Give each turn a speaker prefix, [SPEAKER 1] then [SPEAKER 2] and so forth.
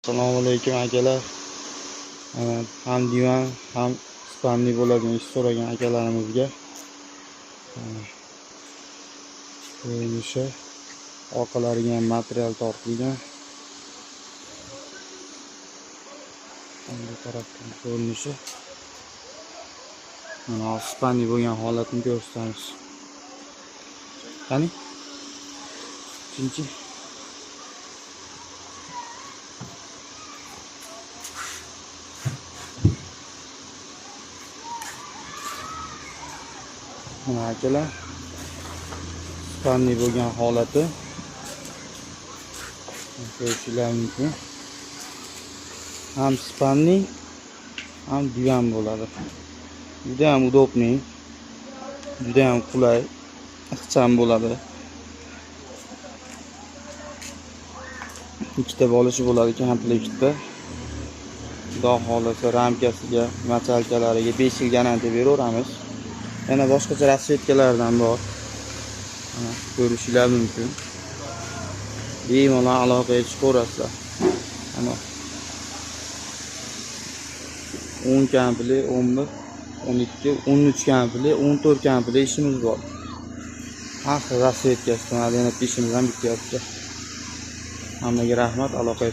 [SPEAKER 1] Assalomu alaykum akalar. Ham divan, ham spalni bo'ladigan ish so'ragan akalarimizga ko'rinishi, orqalariga ham material tortilgan. Bu tarafdan ko'rinishi. Mana spalni bo'lgan holatini ko'rsatamiz. Qani? Chinchi. Mana akalar, spalni bo'lgan holati ko'rishinglar mumkin. Ham spalni, ham divan bo'ladi. Juda ham udobniy, juda ham qulay, ixcham bo'ladi. Ikkita bolishi bo'ladi komplektda. Xudo xohlasa ramkasiga, machalkalariga 5 yil garantiya beraveramiz. Yana boshqacha rasvetkalardan bor. Mana ko'rishinglar mumkin. Bemalol aloqaga chiqaverasizlar. Mana 10 komplekt, 11, 12, 13 komplekt, 14 komplekt ishimiz bor. Har xil rasvetkasi, yana ishimiz ham bityapti. Hammaga rahmat, aloqaga.